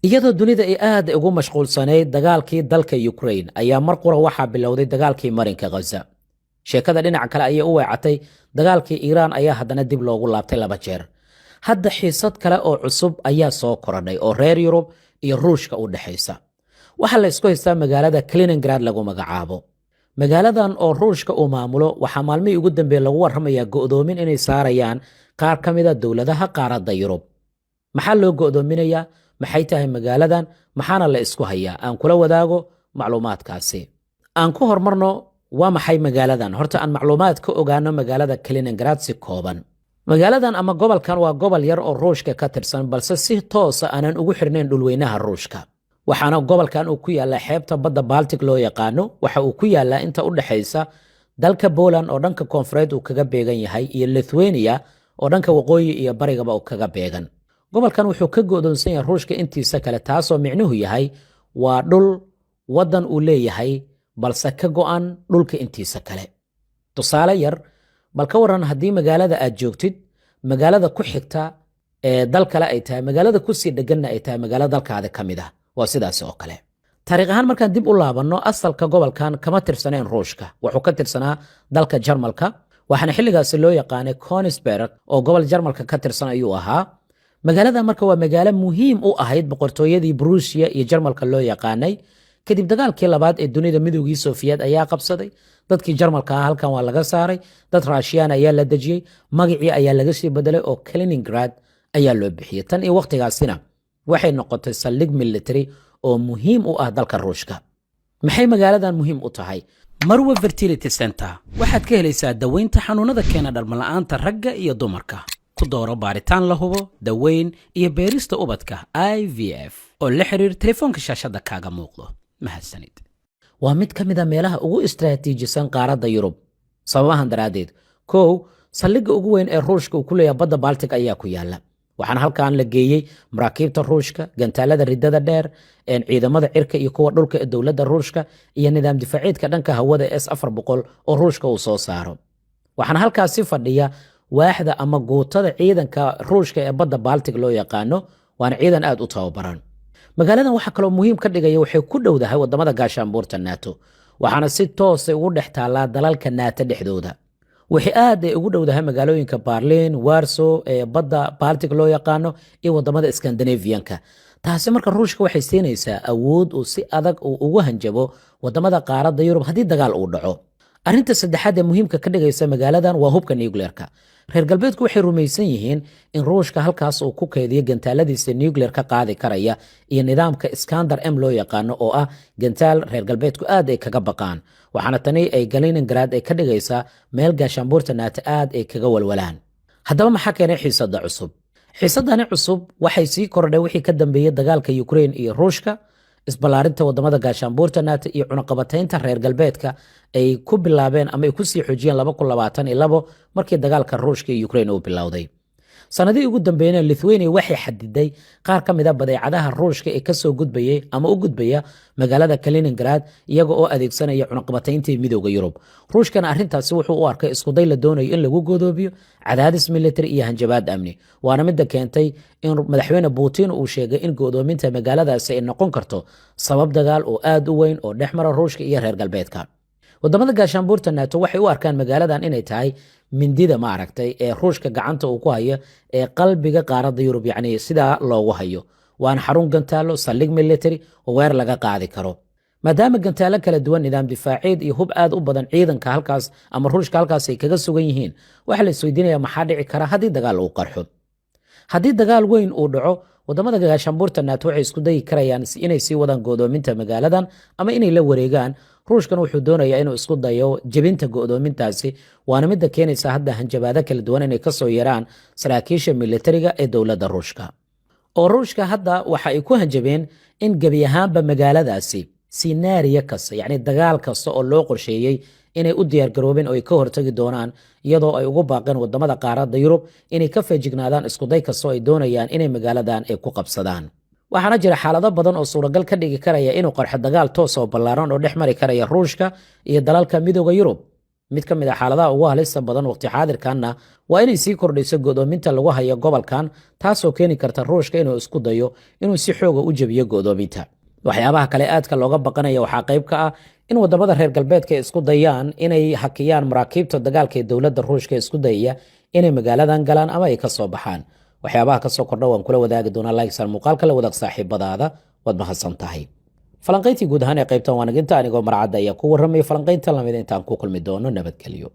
Iyadoo dunida ay aad ugu mashquulsanayd dagaalkii dalka Ukraine, ayaa mar qura waxaa bilowday dagaalkii marinka Ghaza. Sheekada dhinaca kale ayay u weecatay. Dagaalkii Iiraan ayaa haddana dib loogu laabtay laba jeer. Hadda xiisad kale oo cusub ayaa soo korodhay oo reer Yurub iyo Ruushka u dhexaysa. Waxaa la isku haystaa magaalada Kaliningrad lagu magacaabo. Magaaladan oo Ruushka uu maamulo, waxaa maalmihii ugu dambeeye lagu warramayaa go'doomin inay saarayaan qaar ka mida dowladaha qaaradda Yurub. Maxaa loo go'doominayaa? Maxay tahay magaaladan? Maxaana la isku hayaa? Aan kula wadaago macluumaadkaasi. Aan ku hormarno, waa maxay magaaladan? Horta aan macluumaad ka ogaano magaalada Kaliningrad si kooban. Magaaladan ama gobolkan waa gobol yar oo Ruushka ka tirsan, balse si toosa aanan ugu xirnayn dhulweynaha Ruushka. Waxaana gobolkan uu ku yaallaa xeebta badda Baltic loo yaqaano. Waxa uu ku yaallaa inta u dhexaysa dalka Poland oo dhanka koonfureed uu kaga beegan yahay iyo Lithuania oo dhanka waqooyi iyo barigaba uu kaga beegan. Gobolkan wuxuu ka go'doonsan yahay Ruushka intiisa kale, taasoo micnuhu yahay waa dhul waddan uu leeyahay, balse ka go'an dhulka intiisa kale. Tusaale yar, bal ka waran haddii magaalada aad joogtid magaalada ku xigta ee dal kale ay tahay, magaalada kusii dheganna ay tahay magaalo dalkaada ka mid ah? Waa sidaas oo kale. Taariikh ahaan markaan dib u laabanno, asalka gobolkan kama tirsaneen Ruushka, wuxuu ka tirsanaa dalka Jarmalka, waxaana xilligaasi loo yaqaanay Königsberg oo gobol Jarmalka ka tirsan ayuu ahaa. Magaalada marka waa magaalo muhiim u ahayd boqortooyadii Bruusiya iyo Jarmalka loo yaqaanay. Kadib dagaalkii labaad ee dunida, Midoogii Sofiyeed ayaa qabsaday. Dadkii Jarmalka ah halkan waa laga saaray, dad Raashiyaan ayaa la dejiyey. Magacii ayaa laga sii bedelay oo Kaliningrad ayaa loo bixiyey. Tan iyo wakhtigaasina waxay noqotay saldhig military oo muhiim u ah dalka Ruushka. Maxay magaaladan muhiim u tahay? Marwa Fertility Center waxaad ka helaysaa daweynta xanuunada keena dhalmala'aanta ragga iyo dumarka. Ku dooro baaritaan la hubo, daweyn iyo beerista ubadka IVF, oo la xiriir telefoonka shaashadda kaaga muuqdo. Mahadsanid. Waa mid ka mid a meelaha ugu istaraatiijisan qaaradda Yurub sababahan daraaddeed. Kow, saldhigga ugu weyn ee Ruushka uu ku leeyahay badda Baltic ayaa ku yaala. Waxaana halkan la geeyey maraakiibta Ruushka, gantaalada ridada dheer, ciidamada cirka iyo kuwa dhulka ee dowladda Ruushka, iyo nidaam difaaciidka dhanka hawada S-400 oo Ruushka uu soo saaro. Waxaana halkaasi fadhiya waaxda ama guutada ciidanka Ruushka ee badda Baltic loo yaqaano, waana ciidan aad u tababaran. Magaaladan waxaa kaloo muhiim ka dhigaya waxay ku dhowdahay wadamada gaashaanbuurta NATO, waxaana si toosay ugu dhex taallaa dalalka NATO dhexdooda. Waxay aad ay ugu dhowdahay magaalooyinka Berlin, Warsaw ee badda Baltic loo yaqaano iyo wadamada Scandinavianka. Taasi marka Ruushka waxay siinaysaa awood uu si adag uu ugu hanjabo wadamada qaaradda Yurub haddii dagaal uu dhaco. Arrinta saddexaad ee muhiimka ka dhigaysa magaaladan waa hubka nuclearka. Reer galbeedku waxay rumaysan yihiin in Ruushka halkaas uu ku keydiyo gantaaladiisa nuclear ka qaadi karaya iyo nidaamka Iskander M loo yaqaano, oo ah gantaal reer galbeedku aad ay kaga baqaan. Waxaana tani ay Kaliningrad ay ka dhigaysaa meel gaashaanbuurta NATO aad ay kaga walwalaan. Haddaba maxaa keenay xiisadda cusub? Xiisadani cusub waxay sii kordhay wixii ka dambeeyey dagaalka Ukraine iyo Ruushka, isballaarinta wadamada gaashaanbuurta NATO iyo cunaqabataynta reer galbeedka ay ku bilaabeen ama ay kusii xoojiyeen markii dagaalka Ruushka iyo Ukraine uu bilowday. Sanadihii ugu dambeeyna, Lithuania waxay xadiday qaar ka mid a badeecadaha Ruushka ee kasoo gudbayay ama u gudbaya magaalada Kaliningrad, iyaga oo adeegsanaya cunaqabatayntii Midooda Yurub. Ruushkana arrintaasi wuxuu u arkay iskuday la doonayo in lagu godoobiyo, cadaadis military iyo hanjabaad amni. Waana midda keentay in madaxweyne Putin uu sheegay in godoominta magaaladaasi ay noqon karto sabab dagaal oo aad u weyn oo dhex mara Ruushka iyo reer galbeedka. Wadamada gaashaanbuurta NATO waxay u arkaan magaaladan inay tahay mindida, ma aragtay, ee Ruushka gacanta uu ku hayo ee qalbiga qaaradda Yurub, yacni sidaa loogu hayo. Waana xarun gantaalo, saldhig military oo weer laga qaadi karo, maadaama gantaalo kala duwan, nidaam difaaceed iyo hub aad u badan ciidanka halkaas ama Ruushka halkaas ay kaga sugan yihiin. Waxaa la isweydiinaya, maxaa dhici kara haddii dagaal uu qarxo? Haddii dagaal weyn uu dhaco, wadamada gaashaanbuurta NATO waxay isku dayi karayaan inay sii wadaan godoominta magaaladan ama inay la wareegaan. Ruushkan wuxuu doonayaa inuu isku dayo jebinta go'doomintaasi, waana midda keenaysa hadda hanjabaado kala duwan inay kasoo yaraan saraakiisha militariga ee dowladda Ruushka. Oo Ruushka hadda waxa ay ku hanjabeen in gebi ahaanba magaaladaasi scenario kasta, yacni dagaal kasta oo loo qorsheeyey, inay u diyaargaroobeen oo ay ka hortagi doonaan, iyadoo ay ugu baaqeen wadamada qaaradda Yurub inay ka feejignaadaan iskuday kastoo ay doonayaan inay magaaladan ay ku qabsadaan. Waxaana jira xaalado badan oo suuragal ka dhigi karaya inuu qarxo dagaal toos oo ballaaran oo dhex mari karaya Ruushka iyo dalalka Midooda Yurub. Mid ka mid a xaaladaha ugu halista badan waqti xaadirkanna waa inay sii kordhayso go'doominta lagu hayo gobolkan, taasoo keeni karta Ruushka inuu isku dayo inuu si xooga u jebiyo go'doominta. Waxyaabaha kale aadka looga baqanaya waxaa qayb ka ah in wadamada reer galbeedka isku dayaan inay hakiyaan maraakiibta dagaalka ee dowladda Ruushka isku dayaya inay magaaladan galaan ama ay kasoo baxaan. Waxyaabaha kasoo kordha waan kula wadaagi doonaa. Like saar muuqaalka, la wadaag saaxiibadaada. Waad mahadsan tahay. Falanqayntii guud ahaan ee qaybtan waanaginta. Anigoo Marcadda ayaa ku warramaya falanqaynta lamid. Intaan ku kulmi doono, nabadgelyo.